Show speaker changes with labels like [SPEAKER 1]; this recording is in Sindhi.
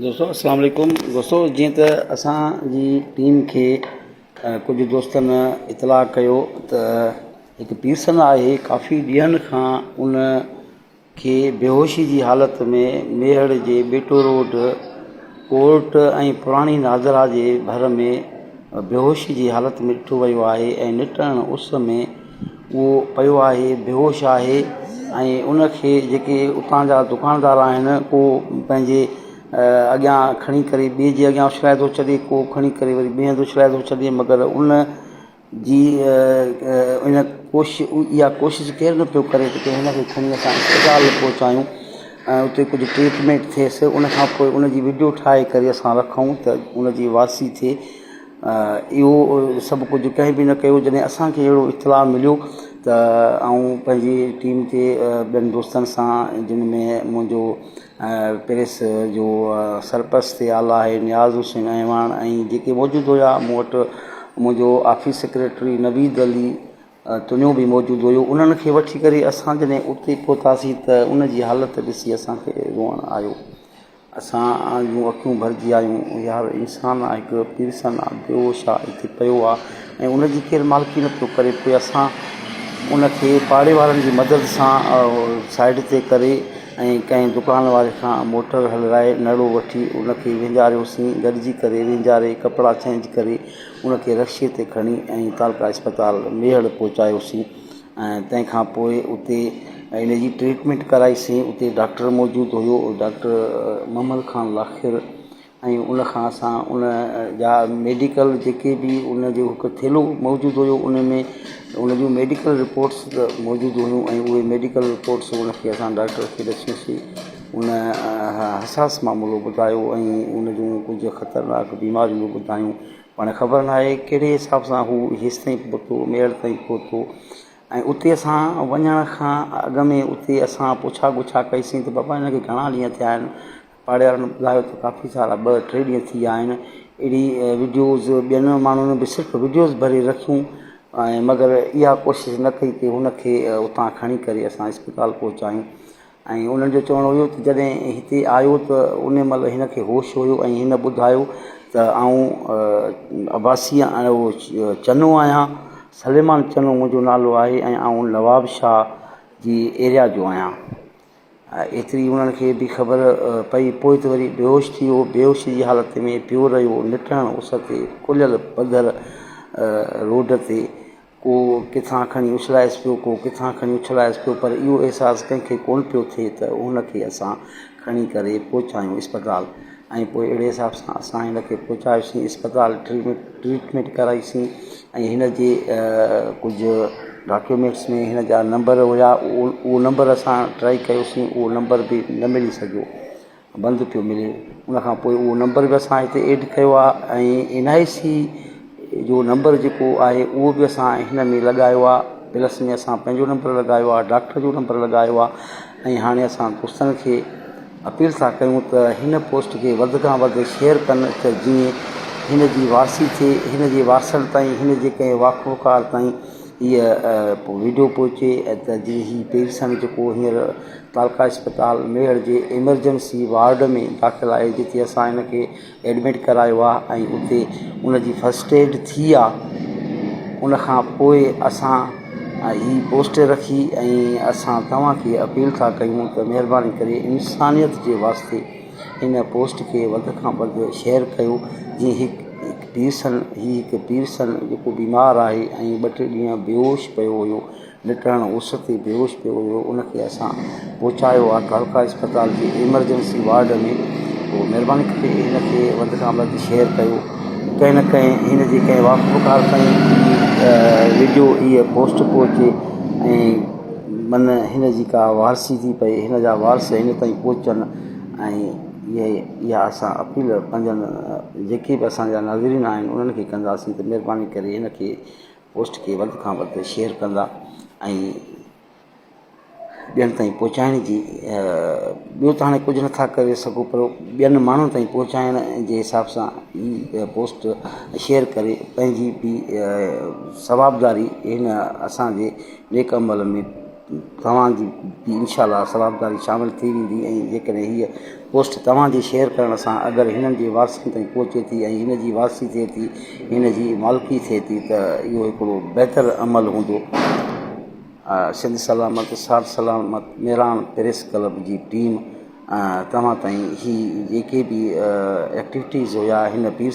[SPEAKER 1] دوستو اسلام عليڪم دوستو جيئن ته اسان جي ٽيم کي ڪجهه دوستن اطلاع ڪيو ته هڪ پيرسن آهي ڪافي ڏينهن کان ان کي بيهوشي جي حالت ۾ ميهڙ جي ٻيٽو روڊ ڪورٽ ۽ پراڻي نادرا جي ڀر ۾ بيهوشي جي حالت ۾ ڏٺو ويو آهي ۽ نٽهڻ اس ۾ اهو پيو آهي بيهوش آهي ۽ ان کي جيڪي اتان جا دڪاندار آهن ڪو پنهنجي اڳيان کڻي ڪري ٻئي جي اڳيان اڇلائي ٿو ڇڏي ڪو کڻي ڪري وري ٻئي هنڌ اڇلائي ٿو ڇڏي مگر ان جي ان ڪوشش اها ڪوشش ڪير نه پيو ڪري ته هن کي کڻي اسان اسپتال پهچايون ۽ اتي ڪجهه ٽريٽمينٽ ٿئيس ان کان پوء ان جي وڊيو ٺاهي ڪري اسان رکون ته ان جي وارثي ٿئي اهو سڀ ڪجهه ڪنهن به نه ڪيو جڏهن اسان کي اهڙو اطلاع مليو ته آئون پنهنجي ٽيم کي ٻين دوستن سان جن ۾ منهنجو پريس جو سرپرست اعليٰ آهي نياز حسين اعواڻ ۽ جيڪي موجود هيا مون وٽ منهنجو آفيس سيڪريٽري نويد علي تنيو به موجود هيو انهن کي وٺي ڪري اسان جڏهن اتي پهتاسين ته ان جي حالت ڏسي اسان کي روئڻ آيو اسان جون اکيون ڀرجي آيون، يار انسان آ هڪ پيرسن آ بيهوش آ هتي پيو آ ۽ ان جي ڪير مالڪي نه پيو ڪري پوء اسان ان کي پاڙي وارن جي مدد سان سائيڊ تي ڪري ۽ ڪنهن دڪان واري کان موٽر هلرائي نڙو وٺي ان کي وهنجاريوسين گڏجي ڪري وهنجاري ڪپڙا چينج ڪري ان کي رڪشي تي کڻي ۽ تعلقه اسپتال ميهڙ پهچايوسين. ۽ تنهن کان پوء اتي ان جي ٽريٽمينٽ ڪرائيسين اتي ڊاڪٽر موجود هيو ڊاڪٽر محمد خان لاکير ۽ ان کان اسان ان جا ميڊيڪل جيڪي به ان جو هڪ ٿيلهو موجود هيو ان ۾ ان جون ميڊيڪل رپورٽس موجود هيون ۽ اهي ميڊيڪل رپورٽس ان کي اسان ڊاڪٽر کي ڏسيوسين ان حساس معاملو ٻڌايو ۽ ان جون ڪجهه خطرناڪ بيماريون به ٻڌايون پاڻ خبر ناهي ڪهڙي حساب سان هو هيستائين پهتو ميهڙ تائين پهتو ۽ اتي اسان وڃڻ کان اڳ ۾ اتي اسان پڇا ڳڇا ڪئيسين ته بابا هن کي گهڻا ڏينهن ٿيا آهن پاڙي وارن ٻڌايو ته ڪافي سارا ٻه ٽي ڏينهن ٿي ويا آهن اهڙي وڊيوز ٻين ماڻهن به صرف وڊيوز ڀري رکيون ۽ مگر اها ڪوشش نه ڪئي ته هن کي اتان کڻي ڪري اسان اسپتال پهچايون ۽ انهن جو چوڻ هيو ته جڏهن هتي آيو ته ان مهل هن کي هوش هيو ۽ هن ٻڌايو ته آئون عباسي اهو چنو آهيان سليمان چنو منهنجو نالو آهي ۽ آئون نواب شاهه جي ايريا جو آهيان ايتري انهن کي به خبر پئي پوء ته وري بيهوش ٿي ويو بيهوشي جي حالت ۾ پيو رهيو نٽهڻ اس تي کليل پڌر روڊ تي ڪو ڪٿان کڻي اڇلائيس پيو، ڪو ڪٿان کڻي اڇلائيس پيو، پر اهو احساس ڪنهن کي ڪونه پيو ٿئي ته هن کي اسان کڻي ڪري پهچايون اسپتال ۽ پوء اهڙي حساب سان اسان هن کي پهچايوسين اسپتال ٽريٽمينٽ ڪرائيسين ۽ هن جي ڪجهه ڊاڪيومينٽس ۾ هن جا نمبر هيا اهو نمبر اسان ٽرائي ڪيوسين اهو نمبر به نه ملي سگهيو. بند پيو ملي ان کان پوء اهو نمبر به اسان هتي ايڊ ڪيو آهي ۽ اين آء سي جو نمبر جيڪو آهي اهو به اسان هن ۾ لڳايو آهي پلس ۾ اسان پنهنجو نمبر لڳايو آهي ڊاڪٽر جو نمبر لڳايو آهي ۽ هاڻي اسان دوستن کي اپيل ٿا ڪيون ته هن پوسٽ کي وڌ کان وڌ شيئر ڪن ته جيئن هن جي وارثي ٿئي هن جي وارثن تائين هن جي ڪنهن واقفڪار تائين هيء وڊيو پهچي ته جيئن هي پيرسن جيڪو هينئر تعلقه اسپتال ميهڙ جي ايمرجنسي وارڊ ۾ داخل آهي جتي اسان هن کي ايڊمٽ ڪرايو آهي ۽ اتي ان جي فرسٽ ايڊ ٿي آهي ان کان پوء اسان هي پوسٽ رکي ۽ اسان توهان کي اپيل ٿا ڪيون ته مهرباني ڪري انسانيت جي واسطي هن پوسٽ کي وڌ کان وڌ شيئر ڪيو جيئن هڪ پيرسن هي هڪ پيرسن جيڪو بيمار آهي ۽ ٻه ٽي ڏينهن بيهوش پيو هيو لٽڻ اس تي بيهوش پيو هيو ان کي اسان پهچايو آ تعلقه اسپتال جي ايمرجنسي وارڊ ۾ پوء مهرباني ڪري هن کي وڌ کان وڌ شيئر ڪيو ڪنهن نه ڪنهن هن جي ڪنهن واقفڪار تائين هي وڊيو هيء پوسٽ پهچي ۽ من هن جي ڪا وارثي ٿي پئي هن جا وارث هن تائين پهچن ۽ اها اها اسان اپيل پنهنجن جيڪي به اسان جا ناظرين آهن انهن کي ڪنداسين ته مهرباني ڪري هن کي پوسٽ کي وڌ کان وڌ شيئر ڪندا ۽ ٻين تائين پهچائڻ جي ٻيو ته هاڻي ڪجهه نٿا ڪري سگهو پر ٻين ماڻهن تائين پهچائڻ جي حساب سان هي پوسٽ شيئر ڪري پنهنجي به ثوابداري هن اسانجي نيڪ عمل ۾ توهان جي به انشاء الله ثوابداري شامل ٿي ويندي ۽ جيڪڏهن هيء. پوسٽ توهان جي شيئر ڪرڻ سان اگر هنن جي وارثن تائين پهچي ٿي ۽ هن جي وارثي ٿئي ٿي هن جي مالڪي ٿئي ٿي ته اهو هڪڙو بهتر عمل هوندو. سنڌ سلامت ساٿ سلامت مهراڻ پريس ڪلب جي ٽيم توهان تائين هي جيڪي به ايڪٽيوٽيز هيا هن پير.